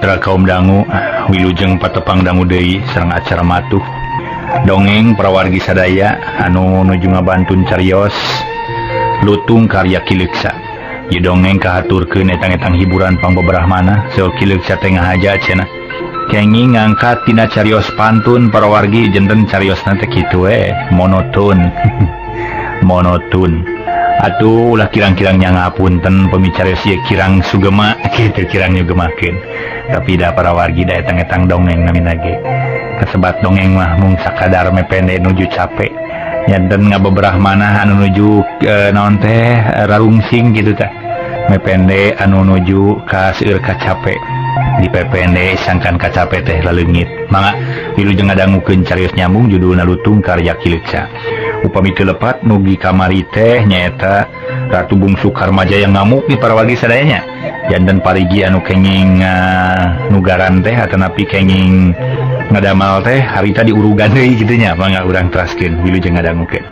Mitra kaum dangu wilujeng patepang dangu deui sareng acara matuh dongeng parawargi sadaya anu nuju ngabantun carios lutung karya Ki Leuksa. Ieu dongeng kahaturkeun etang-etang hiburan pangbeberah mana seueur Ki Leuksa teh ngahaja cenah. Kenging ngangkat tina carios pantun parawargi jenten cariosna teh kitu we monoton. Monoton. Atuh ulah kirang-kirang nyangapunten pemicara ieu kirang sugema kitu kirang nyugemakeun. Tapi da parawargi da etang-etang dongeng namina ge. Kasebat dongeng mah mung sakadar mepende nuju capek. Nyanten ngabeberah manah anu nuju naon teh rarungsing kitu tah. Mepende anu nuju ka seueur kacape. Dipepende sangkan kacape teh laleungit. Mangga wilujeng ngadangukeun carios nyambung judulna Lutung karya Ki Leuksa. Upami teu lepat nugi kamari teh nyaeta Ratu Bungsu Karmajaya ngamuk di parawargi sadayanya. Janten parigi anu kenging nugaran teh atanapi kenging ngadamal teh harita diurugan deui kitu nya. Mangga urang teraskeun wilujeng ngadangukeun.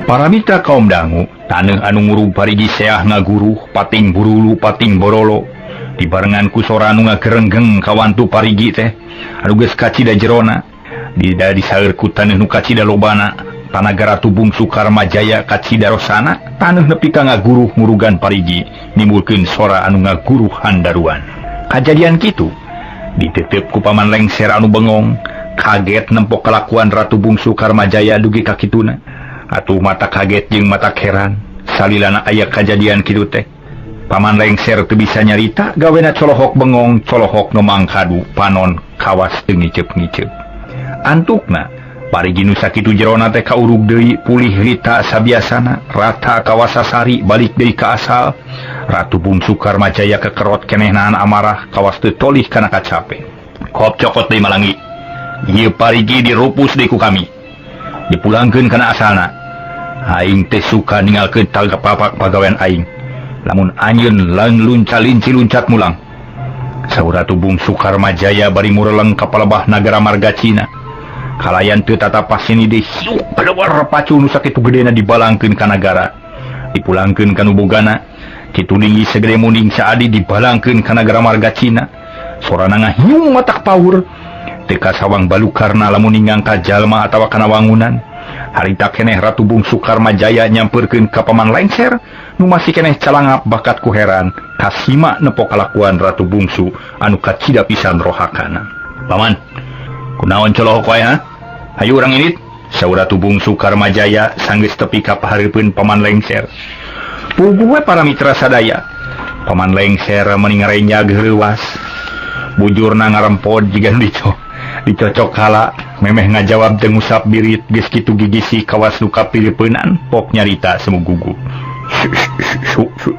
Para mitra kaum dangu, taneuh anu ngurug parigi seah ngaguruh pating burulu pating borolo. Dibarengan ku sora anu ngagerenggeng kawantu parigi teh anu geus kacida jerona. Dida disaeur ku taneuh nu kacida lobana, tanaga Ratu Bungsu Karmajaya kacida rosana, taneuh nepi ka ngaguruh ngurugan parigi nimbulkeun sora anu ngaguruh handaruan. Kajadian kitu ditetep ku Paman Lengser anu bengong, kaget nempok kalakuan Ratu Bungsu Karmajaya dugi ka kituna. Atuh mata kaget jeung mata heran salilana aya kajadian kitu teh. Paman Lengser teu bisa nyarita gawena colohok bengong colohok ngemangkadu panon kawas teu ngiceup-ngiceup. Antukna parigi nu sakitu jerona teh kaurug deui pulih lita sabiasana rata kawasasari balik deui ka asal. Ratu Bungsu Karmajaya kekerot keneh nahan amarah kawas teu tolih kana kacape. Kop cokot deui malangi. Ieu parigi dirupus deui ku kami. Dipulangkeun kana asalna. Aing teh suka ninggalkeun tagapapak pagawean aing. Lamun anjeun lan lunca-linci luncat mulang. Saur Ratu Bungsu Karmajaya bari mureleng ka palebah nagara marga Cina. Kalayan teu tatapas sini deui hiuk keluar pacu nu sakitu gedena dibalangkeun ka nagara. Dipulangkeun ka nu bogana. Kitu linggih segede munding saadi dibalangkeun ka nagara marga Cina. Sorana ngahiung matak paur. Teu kasawang balukarna lamun ninggang ka jalma atawa kana wangunan. Harita keneh Ratu Bungsu Karmajaya nyampeurkeun ka Paman Lengser nu masih keneh calangap bakat ku heran kasima nepo kalakuan Ratu Bungsu anu kacida pisan rohakana. Paman, kunaon colohok wae ha? Hayu urang indit. Saur Ratu Bungsu Karmajaya sanggeus tepi ka pahareupeun Paman Lengser. Puguh we para mitra sadaya. Paman Lengser meni ngarenyag heuwas. Bujurna ngarempod jiga nu dicocok kala memeh ngajawab teu ngusap birit geus kitu gigisi kawas nu kapilipeunan pok nyarita semu gugup.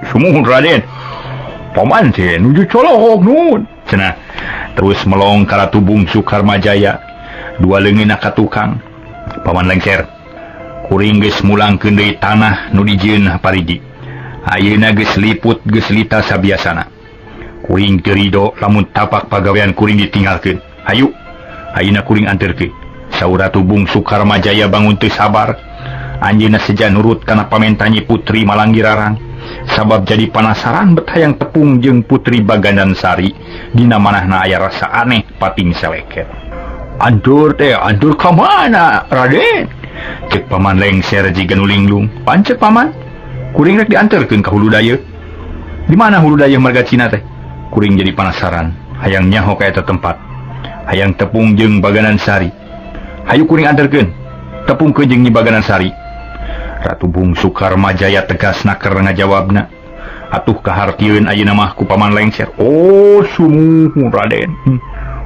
Sumuhun Raden. Paman teh nuju colohok nun. Cenah terus melong ka Ratu Bungsu Karmajaya dua leungeunna ka tukang. Paman Lengser kuring geus mulangkeun deui tanah nu dijieun parigi. Ayeuna geus liput geus lita sabiasana. Kuring teu rido lamun tapak pagawean kuring ditinggalkeun. Hayu ayeuna kuring anterkeun. Saur Ratu Bungsu Karmajaya bangun teu sabar. Anjeunna seja nurut kana pamentanyi Putri Malanggirarang. Sabab jadi panasaran bet hayang tepung jeung Putri Bagandan Sari. Dina manahna aya rasa aneh pating seleket. Antur teh antur ka mana Raden? Cek Paman Lengser jiga nu linglung. Pancek Paman, kuring rek dianterkeun ka Hulu Dayeuh. Di mana Hulu Dayeuh marga Cina teh? Kuring jadi panasaran hayang nyaho ka eta tempat. Hayang tepung jeung Baganan Sari. Hayu kuring anterkeun. Tepungkeun jeung Nyi Baganan Sari. Ratu Bungsu Karmajaya tegas naker ngajawabna. Atuh kahartieun ayeuna mah ku Paman Lengser. Oh sumuhun Raden.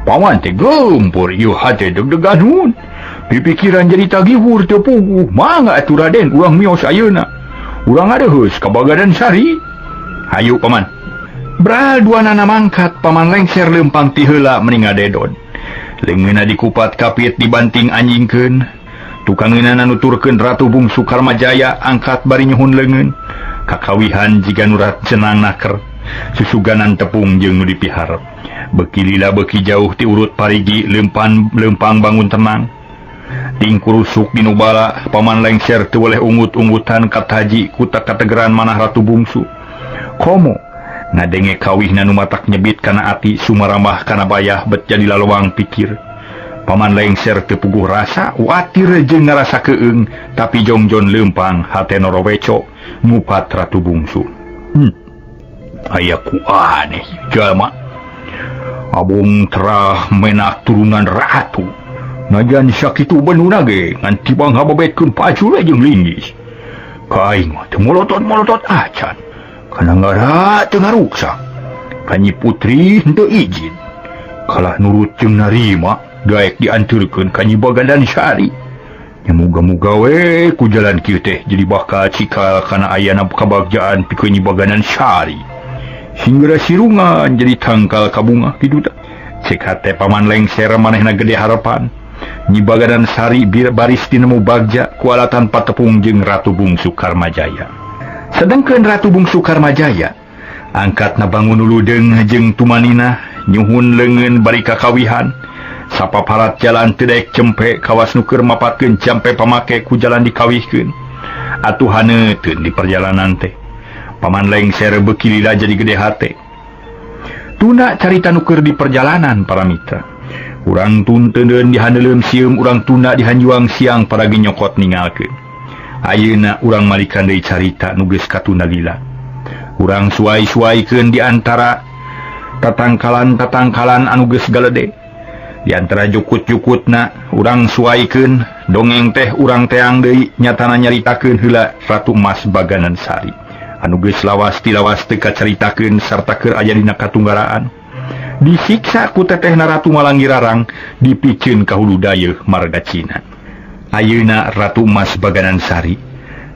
Paman teh gempur ieu hate deg-degan hun. Pipikiran jadi tagihur teu puguh. Mangga atuh Raden urang mios ayeuna. Urang ngadeuheus ka Baganan Sari. Hayu Paman. Bral dua nana mangkat Paman Lengser leumpang ti heula meni ngadedon. Leungeunna dikupat kapit dibanting anjingkeun. Tukangeunana nuturkeun Ratu Bungsu Karmajaya angkat bari nyuhun leungeun. Kakawihan jiga nurat jenang naker. Susuganan tepung jeung nu dipiharep. Beuki lila beuki jauh ti urut parigi leumpang bangun tenang. Tingkurusuk dinu bala Paman Lengser teu weleh ungut-ungutan kataji kuta kategeran manah Ratu Bungsu. Komo ngadenge kawihna nu matak nyebit kana ati sumarambah kana bayah bet jadi lalowang pikir. Paman Lengser teu puguh rasa watir jeung ngarasa keung tapi jongjon leumpang hate noroweco ngupat Ratu Bungsu. Aya ku aneh jalma. Abong terah menak turunan ratu. Najan sakitu benuna ge ngan tibang hababetkeun pacul jeung linggis. Ka aing mah teu molotot-molotot acan. Kana ngara teu ngaruksak. Ka Nyi Putri henteu izin. Kalah nurut jeung narima daek dianteurkeun ka Nyi Bagadan Sari. Nya muga-muga we ku jalan kieu teh jadi bakal cikal kana ayana kabagjaan pikeun Nyi Bagadan Sari. Singgera sirungan jadi tangkal kabunga kitu teh. Cek hate Paman Lengser manehna gede harapan. Nyi Bagadan Sari baris tinemu bagja kualatan patepung jeung Ratu Bungsu Karmajaya. Sedengkeun Ratu Bungsu Karmajaya angkatna bangun ludeung jeung tumanina nyuhun leungeun bari kakawihan. Sapaparat jalan teu daek cempe kawas nu keur mapatkeun jampe pamake ku jalan dikawihkeun. Atuh haneuteun di perjalanan teh. Paman Lengser beuki lila jadi gede hate. Tuna carita nu keur di perjalanan para mitra. Urang tunteun dihaneuleum sieum urang tunda dihanjuang siang paragi nyokot ningalkeun. Ayeuna urang malikan deui carita nu geus katunda lila. Urang suai-suaikeun di antara tatangkalan-tatangkalan anu geus galede. Di antara jukut-jukutna urang suaikeun dongeng teh urang teang deui nyatana nyaritakeun heula Ratu Mas Baganan Sari. Anu geus lawas tilawas teu kacaritakeun sarta keur aya dina katunggaraan. Disiksa ku tetehna Ratu Malangirarang dipiceun ka hulu dayeuh marga Cina. Ayeuna Ratu Mas Baganan Sari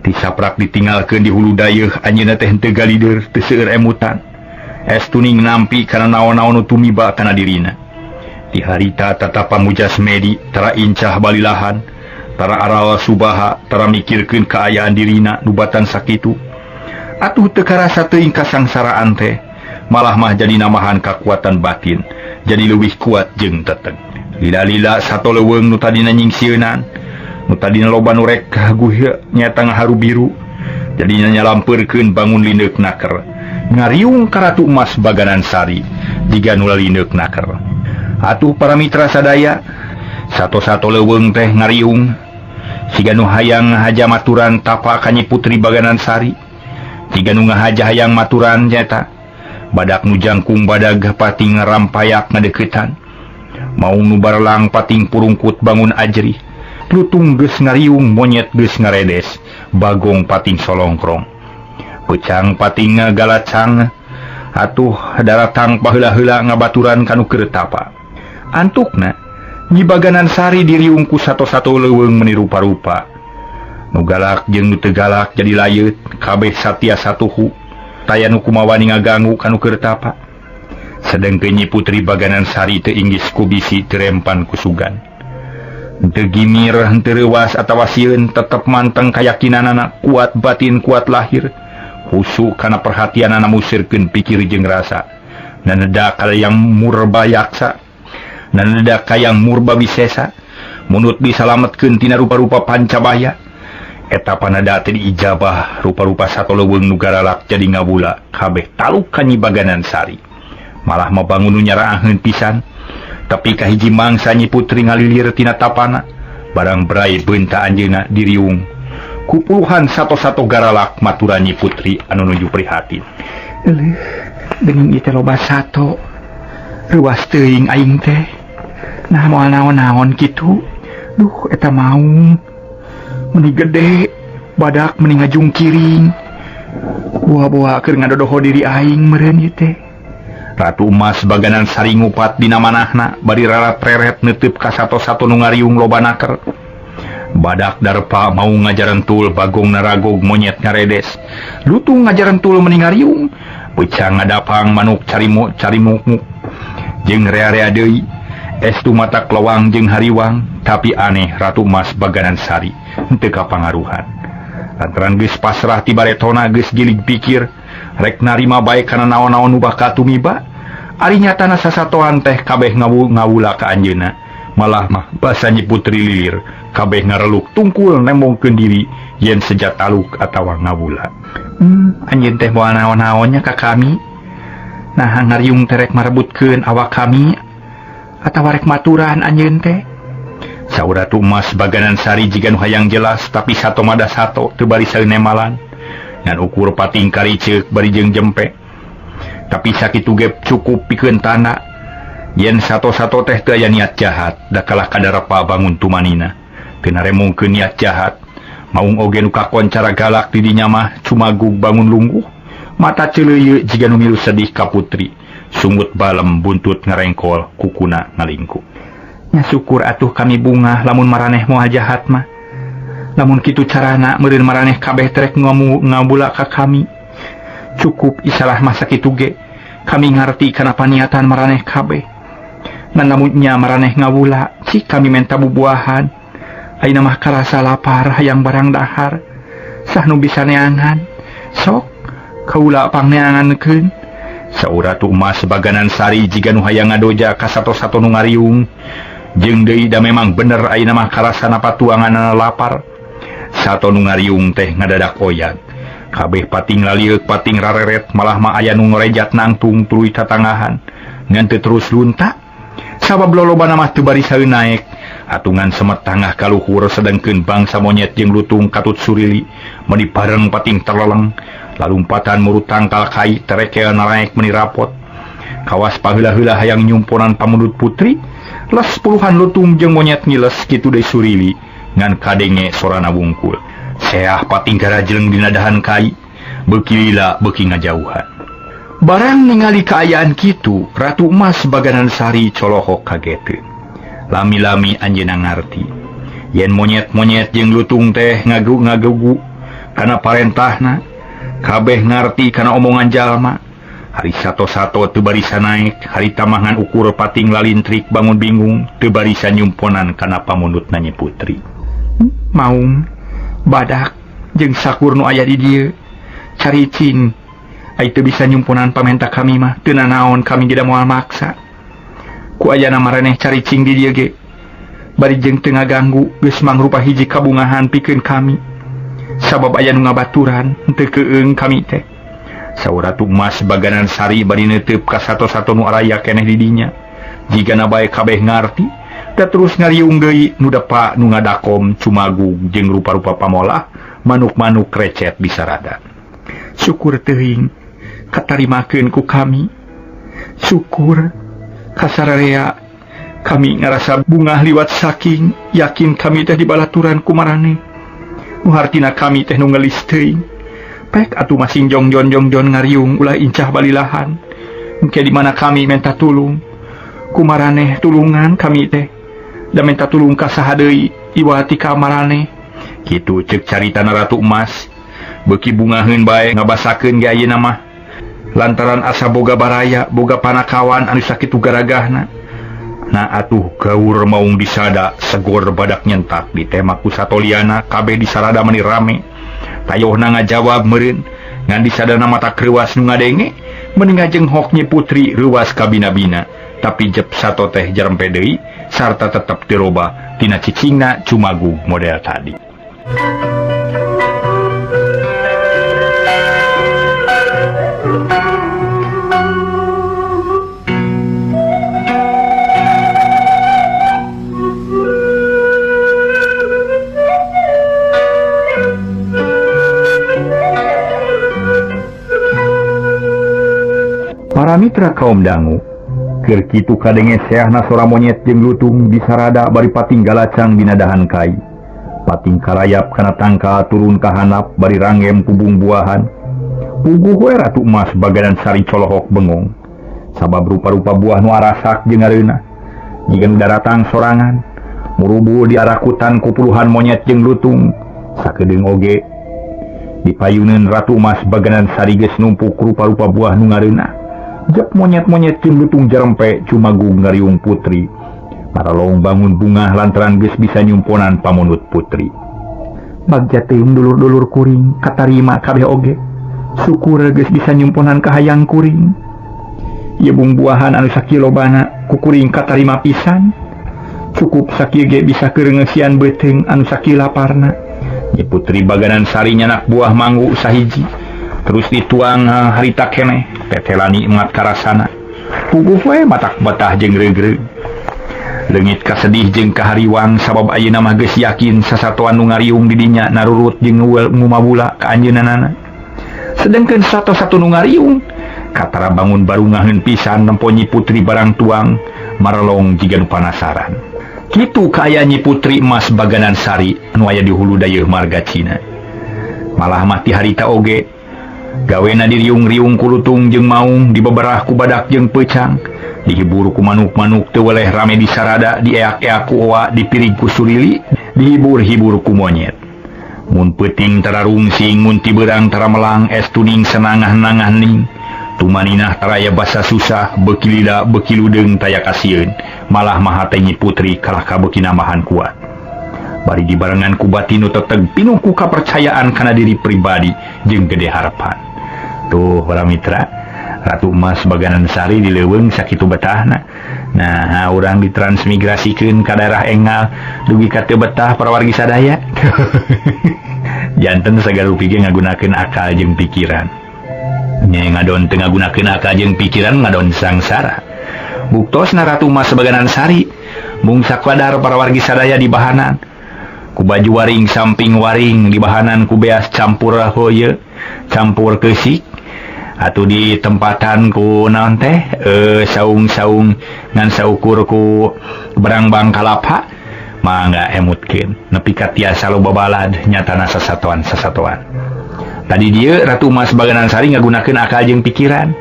tisaprak ditinggalkeun di hulu dayeuh anjeunna teh henteu galider teu seueur emutan. Estuning nampi kana naon-naon nu tumiba kana dirina. Di harita tatapa mujas medi tara incah balilahan, tara aral subaha, tara mikirkeun kaayaan dirina nu batan sakitu. Atuh teu karasa teuing kasangsaraan teh, malah mah jadi namahan kakuatan batin, jadi leuwih kuat jeung teteg. Lila-lila sato leuweung nu tadina nyingsieunan, nu tadina loba nu rek kaguhya nyata ngaharu biru, jadinya nyalampeurkeun bangun lindeuk naker. Ngariung ka Ratu Emas Baganan Sari jiga nu lalindeuk naker. Atuh para mitra sadaya, sato-sato leuweung teh ngariung siga nu hayang ngahaja maturan tapa ka Nyi Putri Baganan Sari. Jiga nu ngahaja hayang maturan nyata badak nu jangkung badag pating ngarampayak ngadeuketan. Maung nu barlang pating purungkut bangun ajrih. Lutung geus ngariung, monyet geus ngaredes, bagong pating solongkrong. Pecang pating ngagalacang, atuh daratang paheula-heula ngabaturan kanu keur tapa. Antukna Nyi Baganan Sari diriung ku sato-sato leuweung meni rupa-rupa. Nu galak jeung nu teu galak jadi layeut, kabeh satia satuhu. Taya nu kumawani ngaganggu kanu keur tapa. Sedengkeun Nyi Putri Baganan Sari teu inggis ku bisi teu rempan ku sugan. Henteu gimir, henteu reuwas atawa sieun, tetep manteng kayakinanana, kuat batin kuat lahir. Husu kana perhatianana musirkeun pikir jeung rasa. Naneda kayang murba yaksa, naneda kayang murba wisesa, munut disalametkeun tina rupa-rupa pancabaya. Eta panada teh diijabah rupa-rupa sato leuweung nu garalak jadi ngabula kabeh taluk ka Nyi Baganan Sari. Malah mah bangun nu nyaraaheun pisan. Tapi kahiji mangsa Nyi Putri ngalilir tina tapana, barang berai beunta anjeunna diriung ku puluhan sato-sato garalak maturan Nyi Putri anu nuju prihatin. Euleuh, deung ieu teh loba sato. Reuwas teuing aing teh. Nah moal naon-naon kitu. Duh eta maung. Meni gede, badak meni ngajungkiring. Boa-boa keur ngadodoho diri aing meureun ieu teh. Ratu Emas Baganan Sari ngupat dina manahna bari rarat-reret neuteup ka sato-sato nu ngariung loba naker. Badak darpa mau ngajarentul, bagong naragog, monyet ngaredes. Lutung ngajarentul meni ngariung, pecang ngadapang manuk carimu carimukmuk. Jeung rea-rea deui, estu mata kelowang jeung hariwang, tapi aneh Ratu Emas Baganan Sari henteu kapangaruhan. Lantaran geus pasrah ti baretona geus gilig pikir, rek narima bae kana naon-naon nu bakal tumiba. Ari nyatana sasatoan teh kabeh ngawula ka anjeunna, Malah mah basa Nyi Putri lilir kabeh ngareluk tungkul nembongkeun diri yen seja taluk atawa ngawula. Anjeun teh moal naon-naonnya ka kami. Nah ngariung terek marebutkeun awak kami atawa rek maturan anjeun teh. Saur Ratu Emas Baganan Sari jiga nu hayang jelas tapi sato mada sato teu bari saeunemalan. Ngan ukur pating kariceuk bari jeung jempe. Tapi sakitu ge cukup pikeun tanda yen sato-sato teh teu aya niat jahat da kalah kadarepa bangun tumanina. Teu naremongkeun niat jahat. Maung oge nu kakoncara galak di dinya mah cumagug bangun lungguh. Mata ceuleuyeu jiga nu milu sedih ka putri. Sungut balem buntut ngarengkol kukuna ngalingkuk. Nya syukur atuh kami bungah lamun maraneh moal jahat mah. Lamun kitu carana meureun maraneh kabeh terek ngabula ka kami. Cukup isalah masa kitu ge. Kami ngarti kana paniatan maraneh kabeh. Ngan lamun nya maraneh ngawula, cik kami menta bubuahan. Ayeuna mah karasa lapar hayang barang dahar. Sah nu bisa neangan. Sok kaula pangneangankeun. Saur Ratu Emas Baganan Sari jiga nu hayang ngadoja ka sato-sato nu ngariung. Jeung deui da memang bener ayeuna mah karasana patuanganana lapar. Sato nu ngariung teh ngadadak oyag. Kabeh pating lalieuk pating rareret malah mah aya nu ngorejat nangtung tuluy tatangahan. Ngan teu terus lunta. Sabab lolobana mah teu barisaeun naek. Atungan semet tangah kaluhur sedengkeun bangsa monyet jeung lutung katut surili meuni bareng pating terleleng. Lalumpatan murut tangkal kai terekel naraek meni rapot. Kawas paheula-heula hayang nyumponan pamundut putri, les puluhan lutung jeung monyet ngiles kitu deui surili ngan kadenge sorana wungkul. Seah pating garajleng dina dahan kai, beuki lila beuki ngajauhan. Barang ningali kaayaan kitu, Ratu Emas Baganan Sari colohok kageteun. Lami-lami anjeunna ngarti yen monyet-monyet jeung lutung teh ngagu-ngagugu kana parentahna. Kabeh ngarti kana omongan jalma. Hari sato-sato teu barisa naek, hari tamangan ukur pating lalintrik bangun bingung teu barisa nyumponan kana pamundutna Nyi Putri. Maung badak jeung sakur nu aya di dieu caricing ai teu bisa nyumponan pamenta kami mah teu nanaon kami ge da moal maksa. Ku ayana maraneh caricing di dieu ge bari jeung teu ngaganggu geus mangrupa hiji kabungahan pikeun kami. Sabab aya nu ngabaturan teu keung kami teh. Saur Ratu Emas Baganan Sari bari neuteup ka sato-sato nu araya keneh di dinya. Jigana bae kabeh ngarti, da terus ngariung deui nu depa nu ngadakom cumagug jeung rupa-rupa pamolah manuk-manuk recet disarada. Syukur teuing katarimakeun ku kami. Syukur kasararea kami ngarasa bungah liwat saking yakin kami teh dibalaturan ku maraneh. Nu hartina kami teh nu ngelis teuing. Pek atuh masing jongjon jongjon ngariung ulah incah balilahan. Engke di mana kami menta tulung. Ku maraneh tulungan kami teh. Da menta tulung ka saha deui iwati ka maraneh. Kitu ceuk caritana Ratu Emas. Beuki bungaheun bae ngabasakeun ge ayeuna mah. Lantaran asa boga baraya, boga panakawan anu sakitu garagahna. Nah atuh gaur maung disada segor badak nyentak ditema ku satoliana kabeh disarada meni rame. Tayohna ngajawab meureun ngan disadana mata kreuwas nu ngadenge meni ngajenghok Nyi Putri reuwas kabina-bina. Tapi jep sato teh jarempe deui sarta tetep diroba tina cicingna cumagug model tadi. Para mitra kaum dangu, keur kitu kadenge seahna sora monyet jeung lutung disarada bari pating galacang dina dahan kai. Pating karayap kana tangkal turun ka handap bari ranggem kubung buahan. Puguh we Ratu Emas Baganan Sari colohok bengong. Sabab rupa-rupa buah nu arasak jeung areuna. Jiga nu daratang sorangan, murubu diarakutan ku puluhan monyet jeung lutung. Sakedeung oge dipayuneun Ratu Emas Baganan Sari geus numpuk rupa-rupa buah nu ngareunah. Jep monyet-monyet jeung lutung jarempe cumagug ngariung putri. Paralong bangun bungah lantaran geus bisa nyumponan pamundut putri. Bagja teuing dulur-dulur kuring katarima kabeh oge. Syukur geus bisa nyumponan kahayang kuring. Ieu bungbuahan anu sakilobana ku kuring katarima pisan. Cukup sakieu ge bisa keur ngeusian beuteung anu sakieu laparna. Nyi Putri Baganan Sari nyanak buah manggu sahiji. Terus dituang harita keneh, tetela nikmat karasana. Puguh we matak betah jeung regreg. Leungit kasedih jeung kahariwang sabab ayeuna mah geus yakin sasatoan nu ngariung di dinya narurut jeung ngumabula ka anjeunna. Sedengkeun satu-satu nu ngariung katara bangun barungaheun pisan nempo Nyi Putri barang tuang marelong jiga nu panasaran. Kitu kaaya Nyi Putri Emas Baganan Sari nu aya di hulu dayeuh marga Cina. Malah mah ti harita oge gawena diriung-riung ku lutung jeung maung, dibeberah ku badak jeung peucang, dihibur ku manuk-manuk teu weleh rame disarada, dieak-eak ku oa, dipirig ku surili, dihibur-hibur ku monyet. Mun peuting tara rungsing, mun ti beurang tara melang, es tuning senangah-nangah ning. Tumaninah taraya basa susah, beuki lila beuki ludeung taya kasieun, malah mah hate Nyi Putri kalah ka beuki nambahan kuat. Bari dibarengan ku batin nu teteg pinuh ku kapercayaan kana diri pribadi jeung gede harapan. Tuh para mitra, Ratu Emas Baganan Sari di leuweung sakitu betahna. Nah, urang ditransmigrasikeun ka daerah Engal dugi ka teu betah para wargi sadaya. Janten sagala rupi ge ngagunakeun akal jeung pikiran. Nya ngadon teu ngagunakeun akal jeung pikiran ngadon sangsara. Buktosna Ratu Emas Baganan Sari mung sakwadar para wargi sadaya di bahanan. Ku baju waring samping waring di bahanan ku beas campur hoye, campur keusik. Atuh di tempatan ku naon teh saung-saung ngan saukur ku berangbang kalapa mangga emutkeun nepi ka tiasa loba balad nyatana sasatoan-sasatoan. Tadi dieu Ratu Emas Baganan Sari ngagunakeun akal jeung pikiran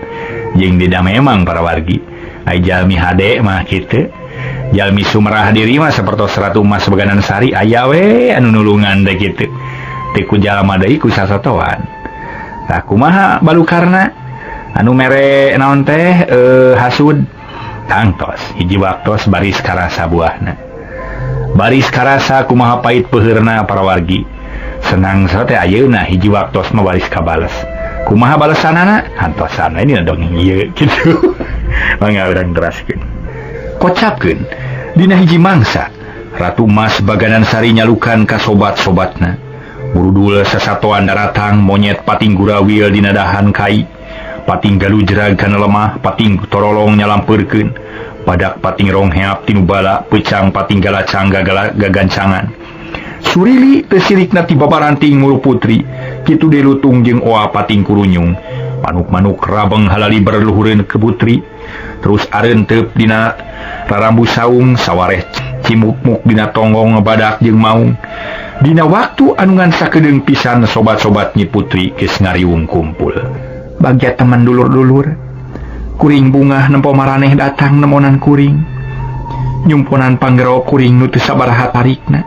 jeung dida memang para wargi. Ai jalmi hade mah kitu. Jalmi sumerah diri mah sapertos Ratu Emas Baganan Sari aya we anu nulungan teh kitu. Teu ku jalma deui ku sasatoan. Tah kumaha balukarna anu mere naon teh hasud tangtos hiji waktos baris karasa buahna. Baris karasa kumaha pait peuheurna para wargi. Senang teh ayeuna hiji waktos mah baris kabales. Kumaha balesanana? Hantosan ini dongeng ieu kitu. Mangga urang teraskeun. Kocapkeun dina hiji mangsa Ratu Emas Baganan Sari nyalukan ka sobat-sobatna. Burudul sasatoan daratang, monyet pating gurawil dina dahan kai, pating galujrag kana lemah, pating torolong nyalampeurkeun, badak pating rongheap tinu bala, peucang pating galacang gagancangan. Surili teu sirikna ti babaranting mulu putri, kitu deui lutung jeung oa pating kurunyung. Manuk-manuk rabeng halali berluhureun ke putri, terus arenteup dina rarambu saung, sawareh cimukmuk dina tonggong badak jeung maung. Dina waktu anu ngan sakedeung pisan sobat-sobat Nyi Putri geus ngariung kumpul. Bagja teman dulur-dulur, kuring bungah nempo maraneh datang nemonan kuring. Nyumponan panggero kuring nu teu sabaraha tarikna.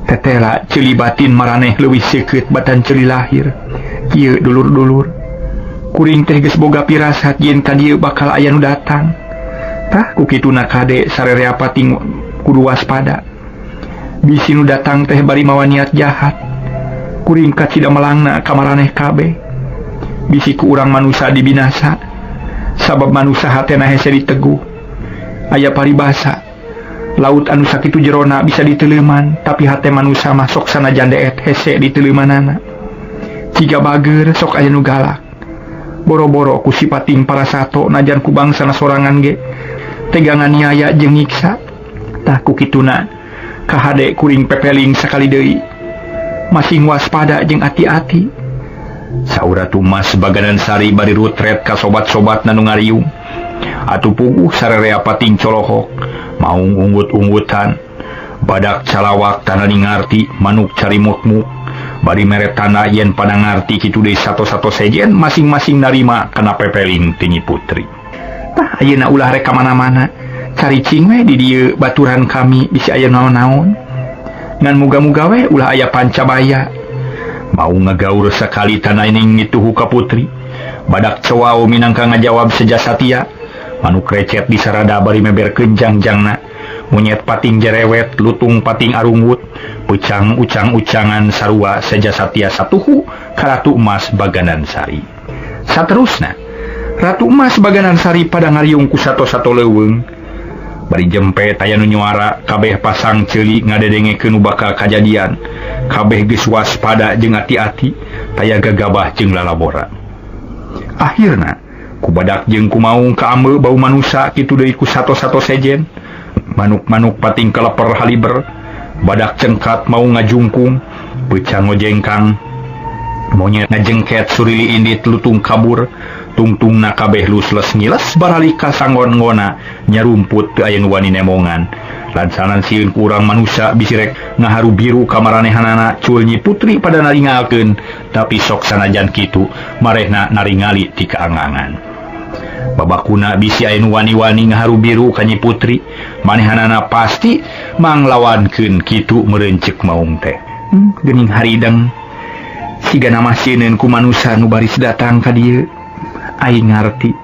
Tetela ceuli batin maraneh leuwih seukeut batan ceuli lahir. Kieu dulur-dulur, kuring teh geus boga pirasat yen ka dieu bakal aya nu datang. Tah ku kituna kade sarerea pating kudu waspada. Bisi nu datang teh bari mawa niat jahat. Kuring kacida melangna ka maraneh kabeh. Bisi ku urang manusa dibinasa. Sabab manusa hatena hese diteguh. Aya paribasa, laut anu sakitu jerona bisa diteleuman, tapi hate manusa mah sok sanajan deet hese diteleumanana. Ciga bager sok aya nu galak. Boro-boro ku sipating parasato najan ku bangsana sorangan ge tega nganiaya jeung nyiksa. Tah ku kituna kahade kuring pepeling sakali deui. Masing waspada jeung ati-ati. Saur Ratu Emas Baganan Sari bari rutret ka sobat-sobatna nu ngariung. Atuh puguh sarerea pating colohok, maung unggut-unggutan, badak calawak tanda ningarti, manuk carimukmuk, bari mere tanda yen pada ngarti kitu deui sato-sato sejen masing-masing narima kana pepeling ti Nyi Putri. Tah ayeuna ulah rek ka mana-mana. Caricing we di dieu baturan kami bisi aya naon-naon. Ngan muga-muga we ulah aya pancabaya. Mau ngagaur sakali tanaining ngituhu ka putri. Badak cewau minangka ngajawab seja satia. Manuk recet di sarada bari meberkeun jangjangna. Monyet pating jerewet, lutung pating arunggut, peucang ucang-ucangan sarua seja satia satuhu ka Ratu Emas Baganan Sari. Saterusna, Ratu Emas Baganan Sari pada ngariung ku sato-sato leuweung. Bari jempe taya nu nyuara kabeh pasang ceuli ngadedengekeun nu bakal kajadian. Kabeh geus waspada jeung ati-ati taya gagabah jeung lalabora. Akhirna ku badak jeung ku maung kaambe bau manusa kitu deui ku sato-sato sejen. Manuk-manuk pating keleper haliber, badak cengkat mau ngajungkung, peucang ngojengkang, monyet ngajengket surili indit lutung kabur. Tungtungna kabeh lusles ngiles barali ka sanggon-ngona nyarumput teu aya nu wani nemongan. Lansanan sieun ku urang manusa bisi rek ngaharu biru ka maranehanana cul Nyi Putri pada naringalkeun, tapi sok sanajan kitu marehna naringali ti kaangangan. Babakuna bisi aya nu wani-wani ngaharu biru ka Nyi Putri, manehanana pasti manglawankeun kitu meureun ceuk maung teh. Geuning harideng siga nama sieun ku manusa nu baris datang ka dieu. Aing ngarti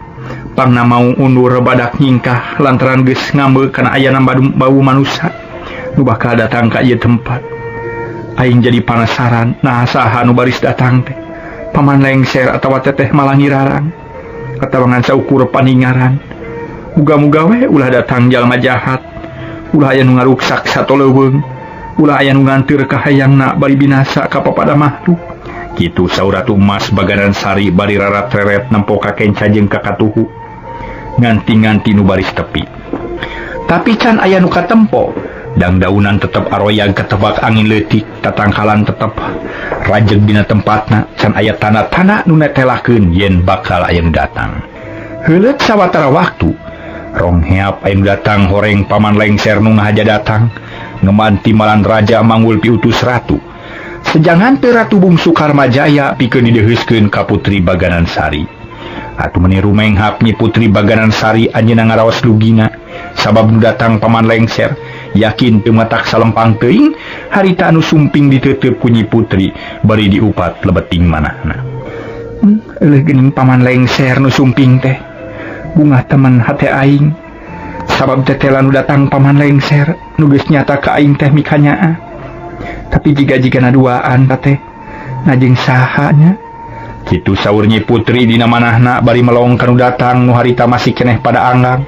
pangna mau undur badak nyingkah lantaran geus ngambe kana ayana bau manusa nu bakal datang ka ieu tempat. Aing jadi panasaran nah saha nu baris datang teh, paman lengser atawa teteh malah ngirarang atawa ngan saukur paningaran. Muga-muga we ulah datang jalma jahat, ulah aya nu ngaruksak sato leuweung, ulah aya nu nganteur ka hayangna bari binasa ka papada makhluk. Kitu saur Ratu Emas Baganan Sari bari rarat-reret nempo ka kenca jeung ka katuhu nganti-nganti nu baris tepi. Tapi can aya nu katempo, dangdaunan tetep aroyag ketebak angin leutik, tatangkalan tetep rajeg dina tempatna, can aya tanda-tanda nu netelakeun yen bakal aya nu datang. Heuleut sawatara waktu, rong heap aya nu datang horeng paman lengser nu ngahaja datang, ngeman timalan raja manggul piutus ratu. Sejangan teu Ratu Bungsu Karmajaya pikeun dideheuskeun ka Putri Baganan Sari. Atuh meuni rumenghap Nyi Putri Baganan Sari anjeunna ngaraos lugina sabab nu datang paman lengser yakin teu matak salempang teuing harita anu sumping diteuteup ku Nyi Putri bari diupat lebeting manahna. Euleuh geuning paman lengser nu sumping teh bungah temen hate aing sabab tetela nu datang paman lengser nu geus nyata ka aing teh mikanyaa. Tapi jiga-jigana duaan teh najeng sahanya. Kitu saur Nyi Putri dina manahna bari melong kanu datang nu harita masih keneh pada anggang.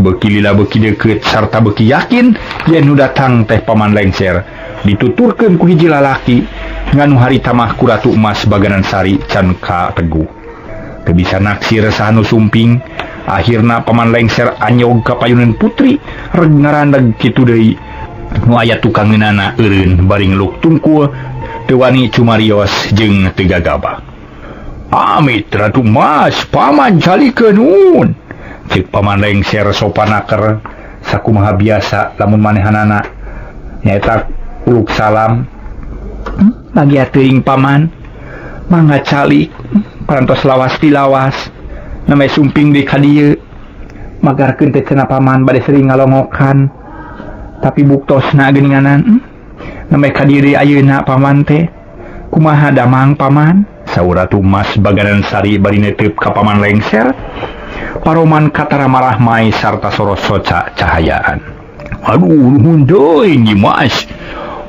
Beuki lila beuki deukeut sarta beuki yakin yen nu datang teh paman lengser dituturkeun ku hiji lalaki ngan nu harita mah ku Ratu Emas Baganan Sari can kateguh. Teu bisa naksir saha nu sumping, akhirna paman lengser anyog ka payuneun putri reg ngarandeg kitu deui. Nu aya tukangeunana eureun bari ngeluk tungkul teu wani cumarios jeung teu gagabah. Amit Ratu Mas, paman calikeun nun. Ceuk paman lengser sopanaker sakumaha biasa lamun manehanana nyaeta uluk salam. Bagia teuing paman, mangga calik parantos lawas tilawas namai sumping di ka dieu. Magarkeun teh cenah paman bade sering ngalongokan. Tapi buktosna geuninganan namai ka dieu deui ayeuna paman teh. Kumaha damang paman? Saur Ratu Mas Baganan Sari bari neuteup ka paman lengser. Paroman katara marah mai sarta soros soca cahayaan. Aduh nuhun deui Nyi Mas.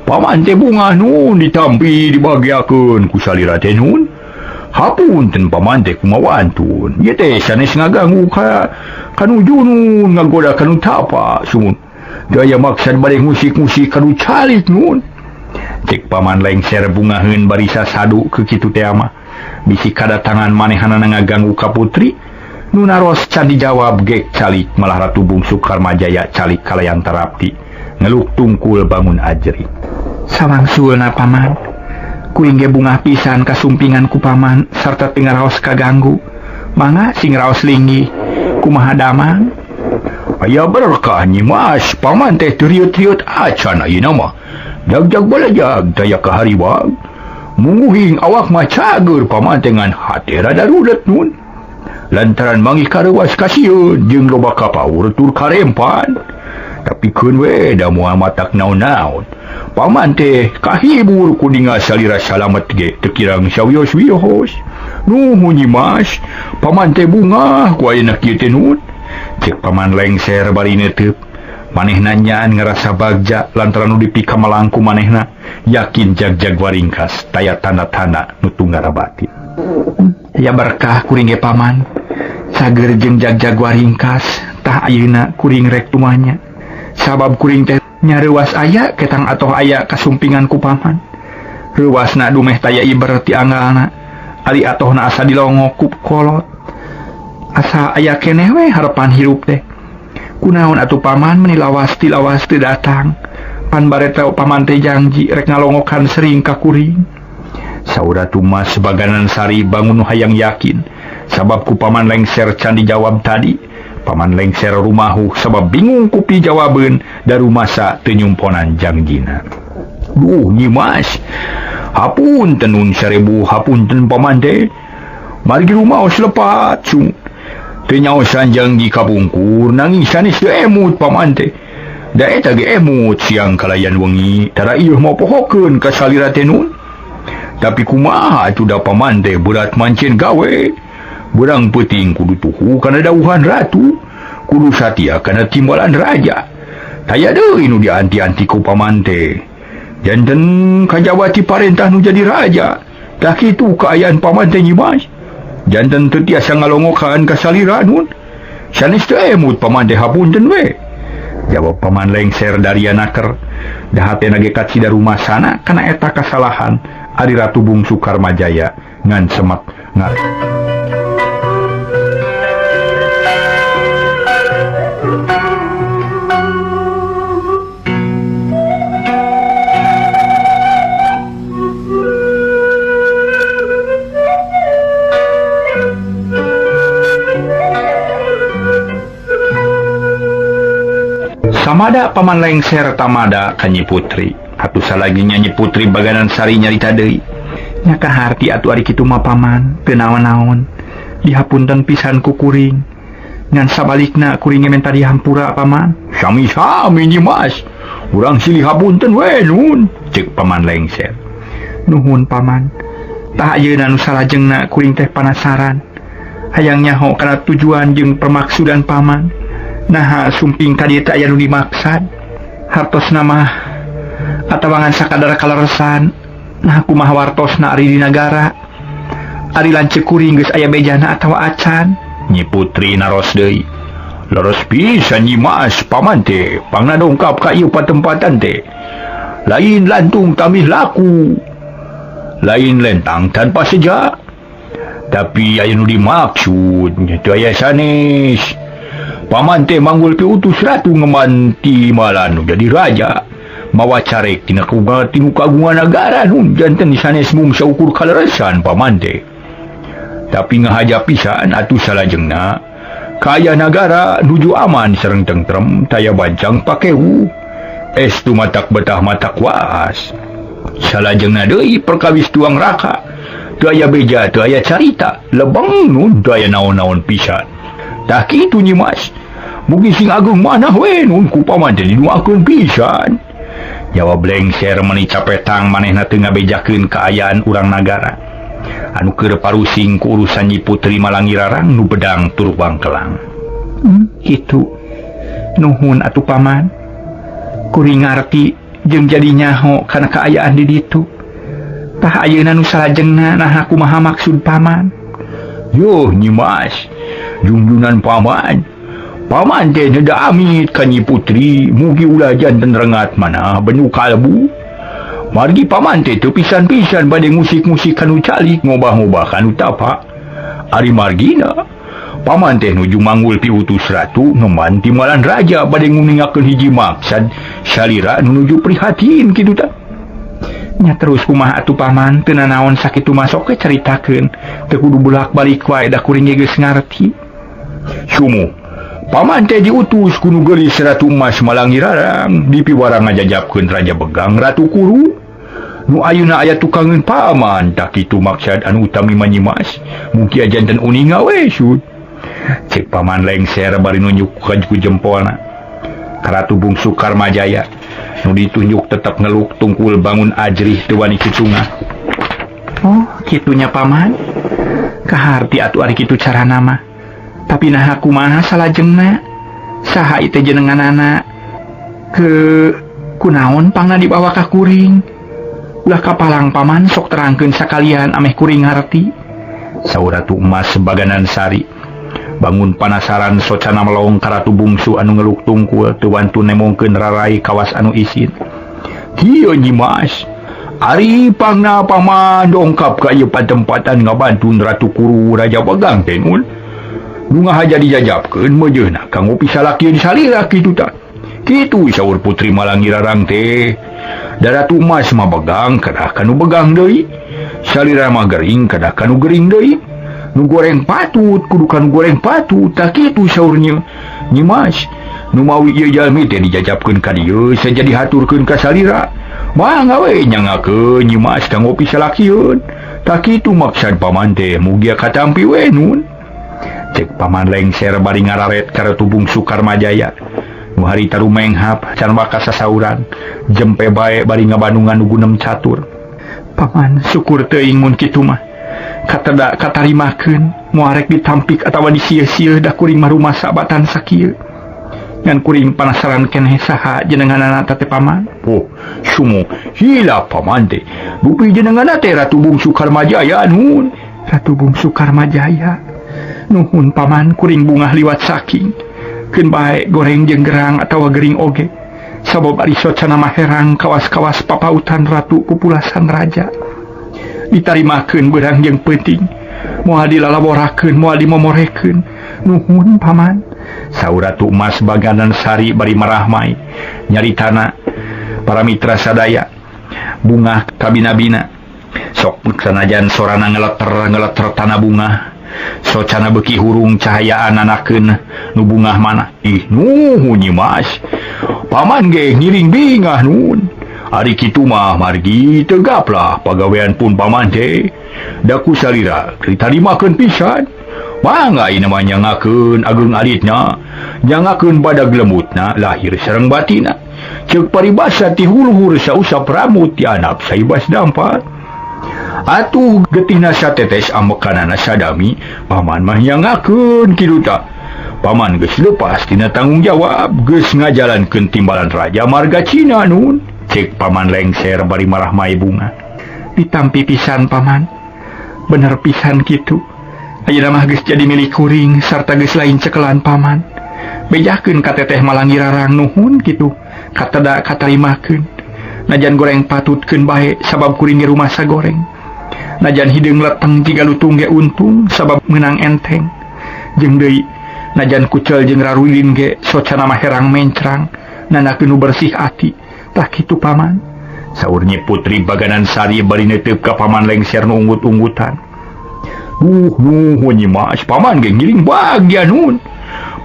Paman teh bungah nun ditampi dibagiakeun ku salira teh nun. Hapunten paman teh kumaha wantun. Ieu teh sanes ngaganggu ka kanu junun ngagoda kanu tapa sumun. Daya maksad bade ngusik-ngusik kanu calik nun. Cek paman lengser bungaheun barisa sadu ke kitu teh mah. Bisi kadatangan manehanana ngaganggu ka putri. Nu naros can dijawab gek calik malah Ratu Bungsu Karmajaya calik kalayan tarapti ngeluk tungkul bangun ajri. Sawangsulna paman, kuring ge bungah pisan kasumpingan ku paman sarta teu ngaraos kaganggu. Mangga sing raos linggih kumaha damang? Aya berkah Nyi Mas, paman teh teu riut-riut acan ayeuna mah. Jagjag balajag daya kahariwang. Munguhing awak mah cager paman teh ngan hate rada rudet nun. Lantaran manggih kareuwas kasieun jeung loba kapaur tur karempan. Tapi keun we da moal matak naon-naon. Paman teh kahibur ku ningal salira salamet ge teu kirang sawios-wios. Nuhun Nyi Mas, paman teh bungah ku ayeuna kieu teh nun. Cek paman lengser bari neuteub. Manehna nyaan ngerasa bagja lantaran nu dipikamelang ku manehna yakin jagjag waringkas taya tanda-tanda nu tunggara batin. Ya berkah kuring ge paman. Cager jeung jagjag waringkas Tah ayeuna kuring rek tumanya. Sabab kuring teh nyareuwas aya ketang atoh aya kasumpingan ku paman. Reuwasna dumeh taya iber ti anggalna. Ari atohna asa dilongok ku kolot. Asa aya keneh we harepan hirup teh. Kunaon atuh paman meni lawas ti lawas teu datang. Pan bareta paman teh janji rek ngalongokan sering ka kuring. Saur Ratu Mas Baganan Sari bangun hayang yakin sabab ku paman lengser can dijawab tadi. Paman lengser rumahu sabab bingung ku pijawabeun darumasa teu nyumponan jangjina. Duh Nyi Mas, hapunten nun sarebu hapunten paman teh. Margi rumaos lepat cung. Teu nyaosan janji kapungkur nanging sanes teu emut paman teh. Da eta ge emut siang kalayan wengi tara ieu mopohokeun ka salira teh nun. Tapi kumaha atuh da paman teh berat mancen gawe. Berang peuting kudu tuhu kana dawuhan ratu, kudu satia kana timbalan raja. Taya deui nu dianti-anti ku paman teh. Janten kajawati parentah nu jadi raja. Tah kitu kaayaan paman teh Nyi Mas. Janten teu tiasa ngalongokan ka salira nun. Sanes teu emut paman teh hapunten we. Jawab paman lengser daria naker. Da hatena ge kacida rumasana kana eta kasalahan ari Ratu Bungsu Karmajaya ngan semak ngar. Samada paman lengser tamada ka Nyi Putri. Atuh salagi Nyi Putri Baganan Sari nyarita deui. Nya kaharti atuh ari kitu mah paman, teu naon-naon. Dihapunten pisan ku kuring. Ngan sabalikna kuring ge menta dihampura paman. Sami-sami Nyi Mas. Urang silih hapunten we nun, ceuk paman lengser. Nuhun paman. Tah ayeuna nu salajengna kuring teh panasaran. Hayang nyaho kana tujuan jeung permaksudan paman. Naha sumping ka dieu teh aya nu dimaksad. Hartosna mah atawa ngan sakadar kaleresan. Nah kumaha wartosna ari di nagara. Ari lanceuk kuring geus aya bejana atawa acan. Nyi Putri naros deui. Leres pisan Nyi Mas paman teh pangna dongkap ka ieu patempatan teh. Lain lantung tamih laku. Lain lentang tanpa sejak. Tapi aya nu dimaksud nya teu aya sanes. Paman teh manggul piutus ratu ngeman timbalan nu jadi raja. Mawa carek tina tinu kagungan nagara nun janten sanes mung saukur kaleresan paman teh. Tapi ngahaja pisan atuh salajengna kaya nagara nuju aman sareng tentrem taya bancang pakehu. Estu matak betah matak waas. Salajengna deui perkawis tuang raka. Teu aya beja teu aya carita lebeng nun teu aya naon-naon pisan. Tah kitu Nyi Mas. Mugi sing ageung manah we nun ku paman teh diduakeun pisan. Jawab lengser meni capetang manehna teu ngabejakeun kaayaan urang nagara. Anu keur parusing ku urusan Nyi Putri Malangirarang nu bedang tur bangkelang. Kitu. Nuhun atuh paman. Kuring ngarti jeung jadi nyaho kana kaayaan di ditu. Tah ayeuna nu salajengna naha kumaha maksud paman? Yuh Nyi Mas, junjunan paman. Paman teh neda amit ka Nyi Putri, mugi ulah janten rengat mana benu kalbu. Margi paman teh teu pisan-pisan bade ngusik-ngusik kanu calik, ngobah-ngobah kanu tapak. Ari margina, paman teh nuju manggul piutus ratu ngeman timbalan raja bade nguningakeun hiji maksad salira nu nuju prihatin kitu tah. Nya terus kumaha atuh paman teu nanaon sakitu mah sok we caritakeun teu kudu bolak-balik wae da kuring ge geus ngarti. Sumuh, paman teh diutus ku nu geulis Ratu Emas Malangirarang dipiwarang ngajajapkeun Raja Begang Ratu Kuru. Nu ayeuna aya tukangeun paman tah kitu maksad anu utami mah Nyi Mas. Mugi janten uninga we sud. Cek paman lengser bari nunjuk ku jempolna. Ratu Bungsu Karmajaya nu ditunjuk tetap ngeluk tungkul bangun ajrih teu wani kicungah. Oh, kitunya paman. Kaharti atuh ari kitu carana mah. Tapi naha kumaha salajengna? Saha ieu teh jenenganana? Ke kunaon pangna dibawa ka kuring? Ulah kapalang paman sok terangkeun sakalian ameh kuring ngarti. Saur Ratu Emas Baganan Sari. Bangun panasaran socana melong ka Ratu Bungsu anu ngeluk tungkul teu wantun nemongkeun rarai kawas anu isin. Kieu Nyi Mas, ari pangna paman dongkap ka ieu patempatan ngabantun Ratu Kuru Raja Begang teh nun. Nu ngahaja dijajabkeun meujeuhna kanggo pisalakieun salira kitu tah. Kitu saur Putri Malangi Rarang teh. Da Ratu Mas mah begang kadah kanu begang deui. Salira mah gering kadah kanu gering deui. Nu goreng patut kudu kanu goreng patut tah kitu saurnya. Nyi Mas, nu mawi ieu jalmi teh dijajabkeun ka dieu saja dihaturkeun ka salira. Mangga we nyangakeun Nyi Mas kanggo pisalakieun. Tah kitu maksad paman teh mugia katampi we nun. Cek paman lengser bari ngararet ka Ratu Bungsu Karmajaya. Nu harita rumenghap can waka sasauran, jempe bae bari ngabandungan nu gunem catur. Paman syukur teuing mun kitu mah. Kateda katarimakeun, moal rek ditampik atawa disieu-sieu da kuring mah rumasa batan sakieu. Ngan kuring panasaran keneh saha jenenganana teh paman. Oh, sumo hilap paman teh. Dupi jenenganna teh Ratu Bungsu Karmajaya nun. Ratu Bungsu Karmajaya. Nuhun paman kuring bungah liwat saking. Keun bae goreng jeung gerang atawa gering oge. Sabab ari socana mah herang kawas-kawas papautan ratu pupulasan raja. Ditarimakeun beurang jeung peuting. Moal dilalaborakeun, moal dimomorekeun. Nuhun paman. Saur Ratu Mas Baganan Sari bari marahmai. Nyaritana para mitra sadaya bungah kabina-bina. Sok sanajan sorana ngeleter-ngeleter tanah bungah. Socana beki hurung cahayaan anakeun nu bungah mana. Ih nuhun Nyi Mas. Paman ge ngiring bingah nun. Ari kitu mah margi tegaplah pagawean pun paman teh. Da ku salira ditarimakeun pisan. Mangga ieu mah nyangakeun ageung alitna, nyangakeun badag lembutna lahir sareng batina. Ceuk paribasa ti huluhur sausap rambut ti anak saibas dampar. Atuh getihna satetes amekanana sadami, paman mah nyangakeun kitu tah. Paman geus lepas tina tanggung jawab, geus ngajalankeun timbalan raja marga Cina nun. Cek paman lengser bari marahmai bunga. Ditampi pisan paman. Bener pisan kitu. Ayeuna mah geus jadi milik kuring sarta geus lain cekelan paman. Bejakeun ka teteh Malangi Rarang nuhun kitu. Kateda katarimakeun. Najan goreng patutkeun bae sabab kuring rumasa goreng. Najan hideung leteng jiga lutung ge untung sabab meunang enteng. Jeung deui najan kucel jeung raruilin ge socana mah herang mencrang nanakeun nu bersih ati. Tah kitu paman. Saur Nyi Putri Baganan Sari bari neuteup ka paman lengser nu unggut-unggutan. Nuhun Nyi Mas, paman ge ngiring bagian nun.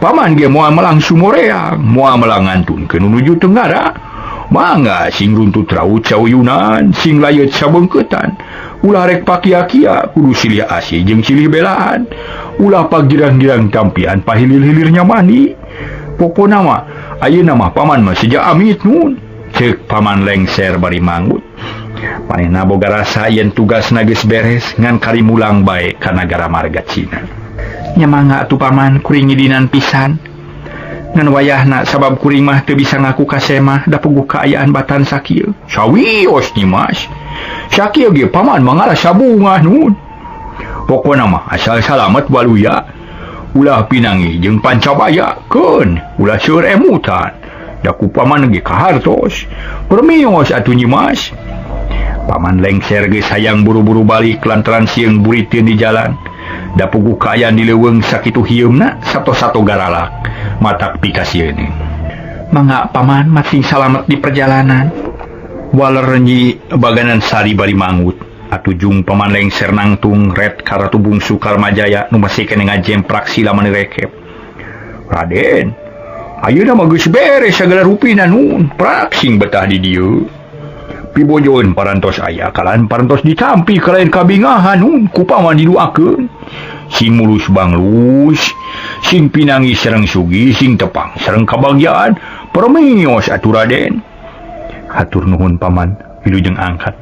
Paman ge moal melang sumoreang, moal melang ngantunkeun nuju tenggara. Mangga sing runtut raut sauyunan, sing layeut sabeungkeutan. Ulah rek pakia-kia kudu silih asih jeung silih belaan. Ulah pagirang-girang tampian pahilir-hilirnya mani. Pokona mah ayeuna mah paman mah seja amit nun. Ceuk paman lengser bari manggut. Manehna boga rasa yen tugasna geus beres ngan kari mulang bae ka nagara marga Cina. Nya mangga atuh paman kuring ngidinan pisan. Ngan wayahna sabab kuring mah teu bisa ngaku ka semah da puguh kaayaan batan sakieu. Sawios Nyi Mas. Sakieu ge paman mah ngarasa bungah nun. Pokona mah asal salamet baluya. Ulah pinangi jeung pancabaya keun, ulah seueur emutan. Da ku paman ge kahartos. Permios atuh Nyi Mas. Paman lengser geus hayang buru-buru balik lantaran sieun buriteun di jalan. Da puguh kaayaan di leuweung sakitu hieumna sato-sato garalak. Matak pikasieun. Mangga paman masing salamet di perjalanan. Waler Nyi Baganan Sari bari manggut. Atuh jung paman lengser nangtung ret ka Ratu Bungsu Karmajaya nu masih keneh ngajemprak sila mani rekep. Raden, ayeuna mah geus beres sagala rupina nun, prak sing betah di dieu. Pibojoeun parantos aya kalan parantos ditampi kalayan kabingahan nun ku paman diduakeun. Sing mulus banglus, sing pinangi sareng sugih, sing tepang sareng kabagjaan, permios atuh Raden. Hatur nuhun paman, wilujeng angkat.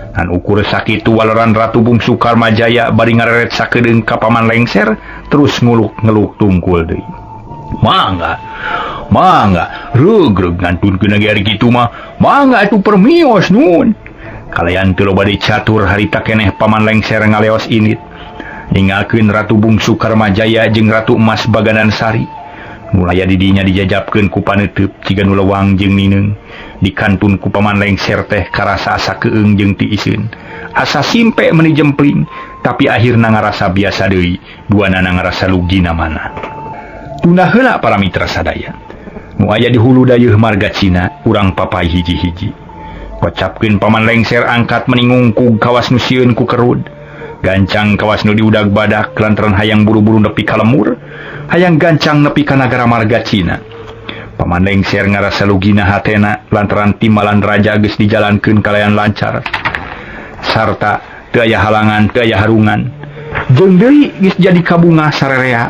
Ngan ukur sakitu waleran Ratu Bungsu Karmajaya bari ngareret sakedeung ka paman lengser terus nguluk-ngeluk tungkul deui. Mangga, mangga, regreg ngantunkeun ge ari kitu mah. Mangga atuh permios nun. Kalayan teu loba dicatur harita keneh paman lengser ngaleos init. Ninggalkeun Ratu Bungsu Karmajaya jeung Ratu Emas Baganan Sari. Nu aya di dinya dijajapkeun ku paneuteub ciga nu lewang jeung nineung. Dikantun ku Paman Lengser teh karasa asa keung jeung tiiseun. Asa simpe meuni jempling, tapi akhirna ngarasa biasa deui, duanana ngarasa lugina mana. Tunda heula para mitra sadaya. Nu aya di hulu dayeuh marga Cina, urang papai hiji-hiji. Kocapkeun Paman Lengser angkat meningungkug kawas nu sieun ku kerud. Gancang kawas nu diudag badak lantaran hayang buru-buru nepi ka lemur, hayang gancang nepi ka nagara marga Cina. Paman Lengser ngarasa lugina hatena lantaran timbalan raja geus dijalankeun kalayan lancar. Sarta teu aya halangan, teu aya harungan. Jeung deui geus jadi kabungah sarerea.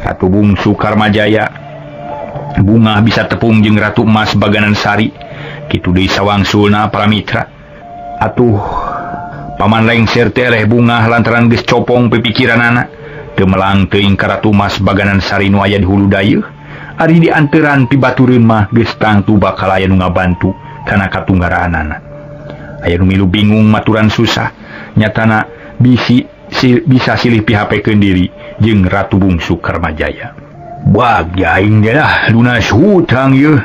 Ratu Bungsu Karmajaya bungah bisa tepung jeung Ratu Emas Baganan Sari. Kitu deui sawangsulna para mitra. Atuh Paman Lengser teh eleh bungah lantaran geus copong pipikiranana. Teu melang teuing ka Ratu Emas Baganan Sari nu aya di hulu dayeuh. Ari di anteuran pibatureun mah geus tangtu bakal aya nu ngabantu kana katunggaraanana. Aya nu milu bingung maturan susah. Nyatana bisi bisa silih pihapekeun diri jeung Ratu Bungsu Karmajaya. Bagja aing ge lah lunas hutang yeuh.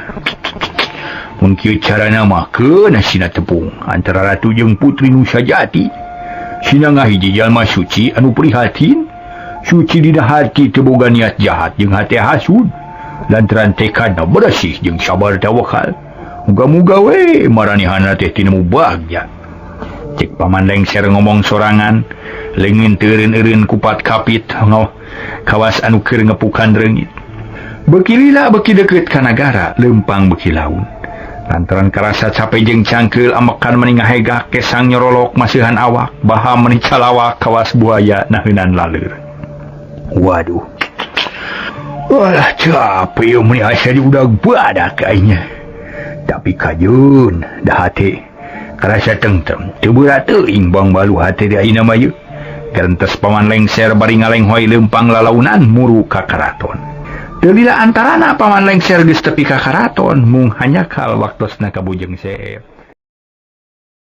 Mun kieu carana mah keuna sina tepung antara ratu jeung putri nu sajati. Sina ngahiji jalma suci anu prihatin, suci dina hati teu boga niat jahat jeung hate hasud. Lantaran tekadna beresih jeung sabar tawakal. Muga-muga we maranehana teh tinemu bagja. Cek Paman Lengser ngomong sorangan, leungeun teu eureun-eureun kupat kapit ngoh kawas anu keur ngepukan reungit. Beuki lila beuki deukeut ka nagara, leumpang beuki laun. Lantaran karasa cape jeung cangkeul amekan meni ngahegak kesang nyorolok masihan awak, baham meni calawak kawas buaya naheunan laleur. Waduh. Walah capek meni asa diudag badak aingnya. Tapi kajeun dah hate karasa tengtrem teu berat teuing bang balu hate di ayeuna mah yeuh. Gerentes Paman Lengser bari ngalenghoy leumpang lalaunan muru ka karaton. Teu lila antarana Paman Lengser geus tepi ka karaton mung hanyakal waktosna ka Bujeng Seep.